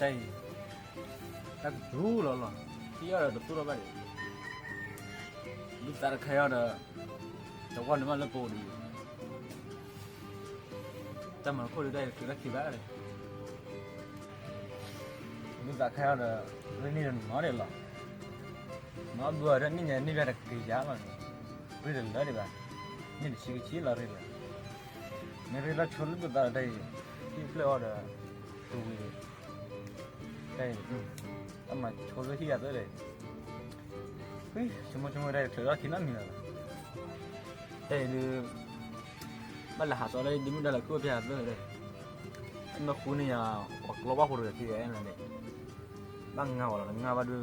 တၢ်အံၤ တၢ်ကစူၤလီၤလီၤ, ဟံၣ်အီၣ်ဒီးတသူၣ်ထီၣ်ဘၣ်ဒံး, ဒုးသးတခါအီၤဒီး တဝီန့ၣ်မးလၢပအိၣ်ဒံး, တၢ်မၤခိၣ်ဒုးတၢ်အံၤတချုးတၢ်ခံဘၣ်ဒံး, ဒုးသးခါအီၤဒီး ရ့န့ၢ်ဒီးနီၢ်ဒံးလီၤ, နီၢ်ဘုအီၤဒီးန့ၢ်ညါန့ၢ်ဘၣ်တကယၤလီၤန့ၣ်, ရ့တလၢဒံးဘၣ်, န့ၢ်တဆံကဆံလီၤရ့လၢ မ့ၢ်ရ့လီၤဆိလၢပသးဒီးတၢ်အံၤ, ဟံၣ်ဖျၢၣ်အီၤဒီး တဝံၤ, တၢ်အံၤ, တၢ်မၤဆိလၢဟံၣ်အသၢဒီး, ဆိကမိၣ်ဆိကမိၣ်တၢ်အံၤတချုးထီၣ်ခံနီတမံၤလၢၤဘၣ်, တၢ်အံၤဒုး ဘၣ်လဲၤဟးစီလၢဒ့မုၣ်ဒါလၢခုၣ်အီၣ်ဖဲအသၢဒီး, မ့ၢ်ဃူန့ၢ်ယၤ ပှၤကျီဘၣ်ဖိတဂၤခံဂၤအဲၣ်နၤဒဲး, ဘၣ်ငါဝဲလီၤ တငါဘၣ်ဒုး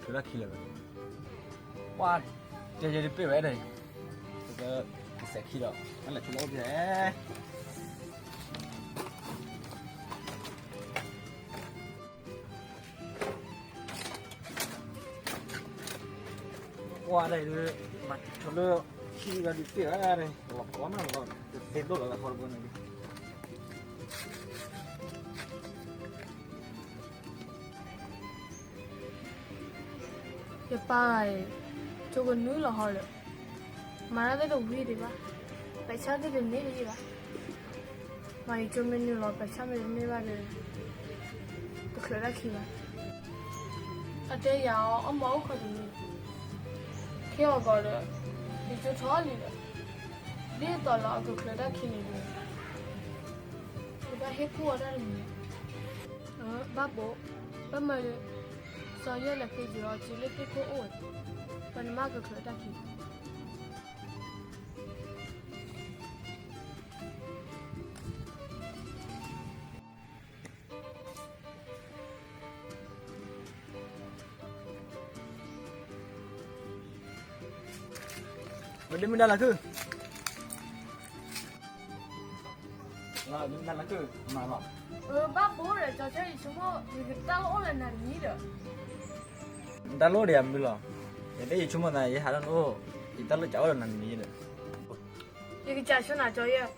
ချုးတၢ်ခံလၢၤဘၣ်, ပှၤတဲယဲဒုးပ့ၢ်ဝဲဒၣ်, ကစဲးခံဒီး ဘၣ်လဲၤဆိလၢအအိၣ်ဖဲ ကွၢ်ဒၣ်အံၤဒုး, မၤဆိလၢ ဟံၣ်ဂၤဒုးသ့ၣ်ဂၤဒၣ်, လီၤပှီၢ်မးလီၤ, တသ့ဒိၣ်လီၤလၢခီတဘိန့ၣ်ဒုး, ယပၢ်အံၤ, ကၠိကနုာ်လီၤဟီလၢာ်, မၤတၢ်သ့ၣ်တဝံၤဒံးဘၣ်, ပဲာ်ဆၣ်သ့ၣ်တန့ၢ်ဒံးဘၣ်, မၤယကၠိမ့ၢ်နုာ်လီၤ ပဲာ်ဆၣ်မ့ၢ်တန့ၢ်ဘၣ်ဒီး, တချုးတၢ်ခံဘၣ်, အတဲယၤအီၤ အီၣ်မၤအိၣ်ခိးတနံၤ, ခဲအံၤကီးဒီး, ယကၠိထီၣ်လံဒီး, ဒ်သိးလၢအကချုးတၢ်ခံန့ၣ်ဒီး, ယဘၣ်ဟ့ၣ်ကူၣ်အီၤတၢ်တမံၤ, ဘၣ်ဘိ, ဘၣ်မၤလၢ, စီၤယဲၢ်လဲၤဃ့က့ၤအီၤ စ့လၢသ့ၣ်ခိၣ်အိၣ်ဝဲ, ပှၤနမ့ၢ်ကချုးတၢ်ခံ ဝဲဒ့မုၣ်ဒါလၢခုၣ်, ဒ့မုၣ်ဒါလၢခုၣ်, မၤလီၤ, ဘၣ်ဘိဒီး ကၠီဆၢ ယဆိကမိၣ် ယကတၢ်လိၣ်အိၣ်လၢနၤတမံၤဒီး, နတၢ်လိၣ်ဒီးယၤမနုၤလီၤ, ယတဲယဆိကမိၣ်သး ယဟးထီၣ်နအိၣ်, ယတၢ်လိၣ်ကးအိၣ်လၢနၤတမံၤဒီး, ယကစၢ်ဆိနၤ ကၠီယဲၢ်,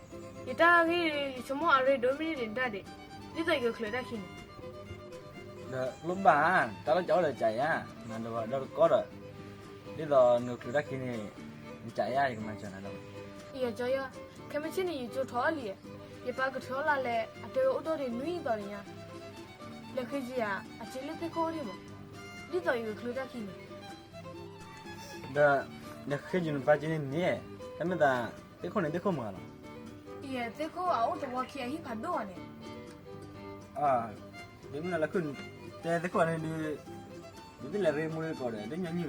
ယတၢ်ဂ့ၢ် ယဆိကမိၣ်အရ့ဒိၣ်မ့ၢ်န့ၢ်ဒံးနတၢ်ဒံး, ဒ်သိးယကချုးတၢ်ခံန့ၣ် ဒီးလိၣ်ဘၣ်, တၢ်လီၢ်ကၠီအိၣ်ဒီးကးယၤ, နဒီးဒီတကီဒီး, ဒ်သိးနချုးတၢ်ခံန့ၣ်, နကးယၤ ယကမၤစၢၤနၤလီၤ, ယကၠီယဲၢ်, ခဲမုၢ်ဆ့ၣ်န့ၣ် ယကၠိထီၣ်လံ, ယပၢ်ကထုးလီၤလဲၣ် အတဲဝဲအိၣ်ဒိၣ်ဒံးနွံသီန့ၣ်ညါ, လဲၤဃ့က့ၤယၤ အစ့လၢသ့ၣ်ခိၣ်အိၣ်ဒံးမး, ဒ်သိးယကချုးတၢ်ခံန့ၣ် ဒီး, နဃ့က့ၤနပၢ်က့ၤန့ၣ်န့ၣ်, တမ့ၢ်သး, သ့ၣ်ခိၣ်န့ၣ်သ့ၣ်ခိၣ်မုာ်လီၤ, ယသ့ၣ်ခိၣ်အအိၣ်တဝီခံအဟံၣ်ဖးဒိၣ်အီၤန့ၣ်, ဒ့မုၣ်ဒါလၢခုၣ်, တဲသ့ၣ်ခိၣ်န့ၣ်ဒုး, ဒုးသ့ၣ်လဲၤရ့မူရ့ကီးဒီး ဒ်ညီနုၢ်ဒီး,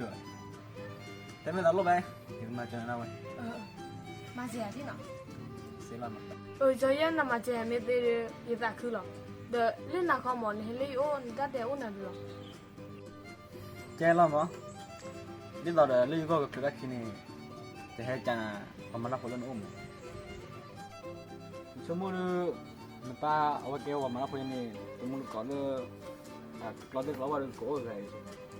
တမ့ၢ်သးလိၣ်ဘၣ်, ယကမၤစၢၤနၤဝဲ, မၤစၢၤယၤထံၣ်နီၤ, ကၠီယဲၢ်နမၤစၢၤယၤမ့ၢ်သ့ဒီး ယသးခုလီၤ, ဒီးလၢနၤခီမး နဟဲလၢယအိၣ် နတၢ်တဲအိၣ်နၤဒုးလီၤ ကဲလီၤမး, ဒ်သိးဒီးလၢယဂီၢ်ကချုးတၢ်ခံန့ၣ်, တဟဲကနၤ, ပှၤမၤတၢ်ဖိလၢနအိၣ်မး, ယဆိကမိၣ်ဒီး, နပၢ်အဝဲကဲပှၤမၤတၢ်ဖိန့ၣ် တမူတကိးလၢ, ကျီသ့ၣ်ကျီဘၣ်ဒီးကအိၣ်ဂၤအံၤ,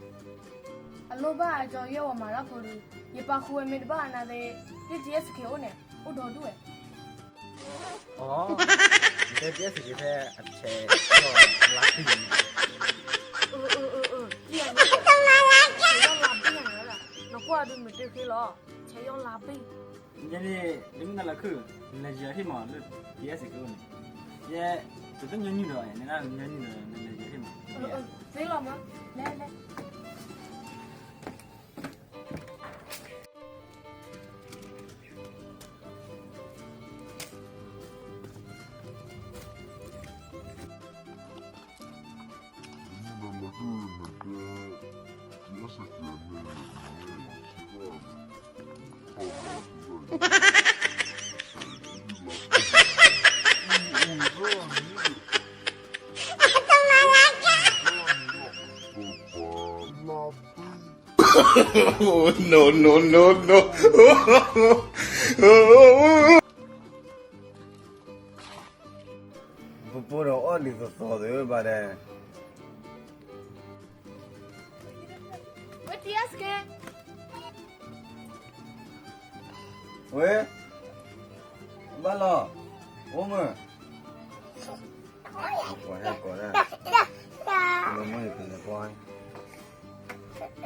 အလိၣ်ဘၣ်အကၠီယဲၢ်ပှၤမၤတၢ်ဖိဒီး, ယပၢ်ဃုဝဲမ့ၢ်တဘၣ်အနါသ့, ဒ်ထံအဲစက့အိၣ်န့ၣ်, အိၣ်ဒီဒူၣ်ဝဲ အ, နတဲဒ်စ့ၢ်ကီးဖဲအဆဲးလီၤလါဘ့ၣ်န့ၣ်, အ, ဆဲးလီၤလါဘ့ၣ်န့ၣ်, နကွၢ်ဒုးမ့ၢ်တဃ့လီၤ, ဆဲးလီၤလါဘ့ၣ်, ယဲန့ၣ်, ဒ့မုၣ်ဒါလၢခုၣ်, နလဲၤယၤဟ့ၣ်မးလၢ, ဒ်စ့ၢ်ကီးန့ၣ်, ယဲ, တသ့ၣ်ညီနုၢ်ဒီး နနါညီနုၢ်ဒီး နလဲၤယၤဟ့ၣ်မး, သ့လီၤမး, လဲၤလဲၤ No, no, no, no. ပပှၤဒီးအီၣ်လံာ်သီသီသ့ဘၣ်ဒဲး, ဝဲ ဝဲ, ဘၣ်လီၤ, အိၣ်မုာ်, ကိးဒၣ်ကိးဒၣ်, လၢမ့ၢ်ပလဲၤကွၢ်, ဒ်ဖး,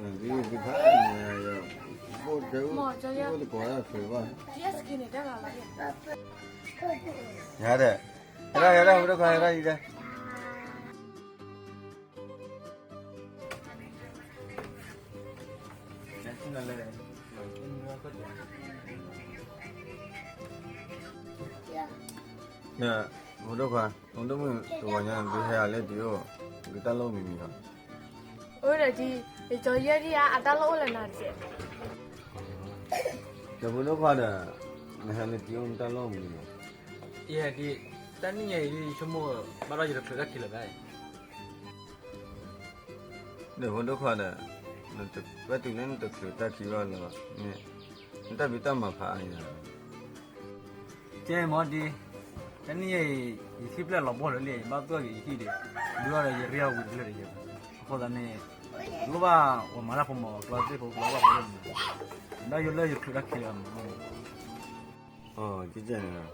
ဘိၣ်တၢ်, ဘိၣ်တကိးတၢ်ဖုးဘၣ်, ယၤဒီး, ယၤဒီး, ယၤဒီး, ယၤဒီး, ယၤဒီး. ဖိဒိၣ်ခွါ, ဖိဒိၣ်မုၣ်တဂီၤညါ ဒုးဟဲအီၤလၢတံၤအိၣ်, ကတၢ်လိၣ်မံၤမံၤလီၤ. အိၣ်ဒီးတံၤ, ယကၠီယဲဒံးဧါ, အတၢ်လိၣ်အိၣ်လၢနၤတကဲး. ဒီးဖိဒိၣ်ခွါဒီး, နဟဲလၢတံၤအိၣ် နတၢ်လိၣ်မံၤမံၤလီၤ. ယဲဒံး, တၢ်နံၣ်ညါအံၤဒ်ဆိကမိၣ်, ဘၣ်ဒီးယတချုးတၢ်ခံလၢၤဘၣ်. ဒီးဖိဒိၣ်ခွါဒီး, နတပာ်တုၤလၢနတချုးတၢ်ခံဘၣ်လၢၤဘၣ်, နတၢ်ဖံးတၢ်မၤဖးအါညါ. ကဲမ့ၢ်ဒ်, တနံၣ်အံၤ, ယထံၣ်ဖျဲၣ်လီၤဘီၣ်လၢာ်လံ, ဘၣ်သူၣ်ဂ့ၤယဟံၣ်ဒီး, ဒုးအီၤဒီးယရ့အီၤဝံၤတဖျၢၣ်ဒီးယဲ, အဃိသတးန့ၣ်, လိၣ်ဘၣ်အီၤမၤတၢ်ဖိမး, ကျီသ့ၣ်ဖိကျီဘၣ်ဖိလၢနၤ, ဒီးယိၤလၢယချုးတၢ်ခံလၢၤမး. အကဲန့ၣ်,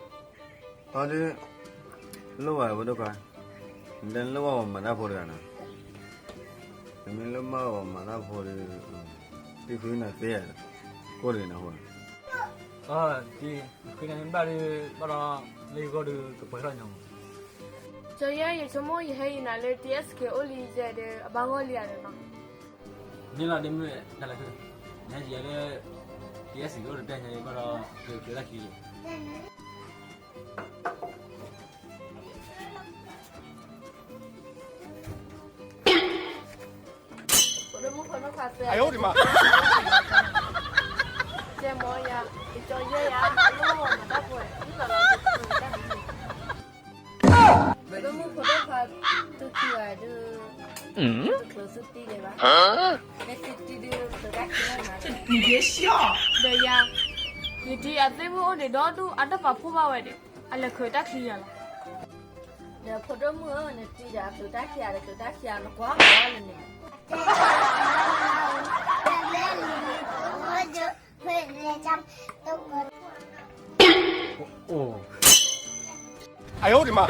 အဒုး, လိၣ်ဘၣ်ဖိဒိၣ်ခွါ, နတဲလိၣ်ဘၣ်အီၤမၤတၢ်ဖိတဂၤနီၤ, နမ့ၢ်လိၣ်ဘၣ်အီၤမၤတၢ်ဖိဒီး, သုဃုနၤသ့, ကိၢ်တဂ့ၤနၤဃိ, ဃုနၤမ့ၢ်ဘၣ်ဒီး, ဘၣ်ဒီး, လၢယဂီၢ်ဒီးကပှဲၤထီၣ်ညီမး. ကၠီယဲ ယဆိကမိၣ်ယဟဲအံၤနၤလၢ တံၤအဲၣ်စက့အိၣ်လံယဲဒီး အဘၣ်ဂီၢ်လံဧါဒီးနီၤ. န့ၣ်လီၤဒ်မုၢ်တၢ်လဲၤခု, နဟဲယဲလၢ, တံၤအဲၣ်စက့အိၣ်တတဲညါအံၤဘၣ်ဒီး, ကချုးတၢ်ခံလံ. ဖိဒိၣ်မုၣ်ဖိဒိၣ်ခွါ, ကၠီယဲယၤ, အလိၣ်ဘၣ်အီၤမၤတၢ်ဖိ, ဒ်သိးလီၤ, ဖိဒိၣ်မုၣ်ဖိဒိၣ်ခွါ, သုခံဂၤဒုး, တချုးသုတံၤဒံးဘၣ်, မ့ၢ်သုတံၤဒုး, ဒီးယၤ, ယတံၤအသ့ၣ်မုၣ်အိၣ်ဒံးဒီဒူၣ် အတၢ်ပာ်ဖှိၣ်ဘၣ်ဝဲဒီး, အလဲၤချုးတၢ်ခံယၤလီၤ. ဒီးဖိဒိၣ်မုၣ်ဧၢ, နတံၤဒီးအချုးတၢ်ခံဂၤဒီး ချုးတၢ်ခံဂၤ နကွၢ်မၤလၢန့ၣ်. အိၣ်, အိၣ်, အယိဒံးမး,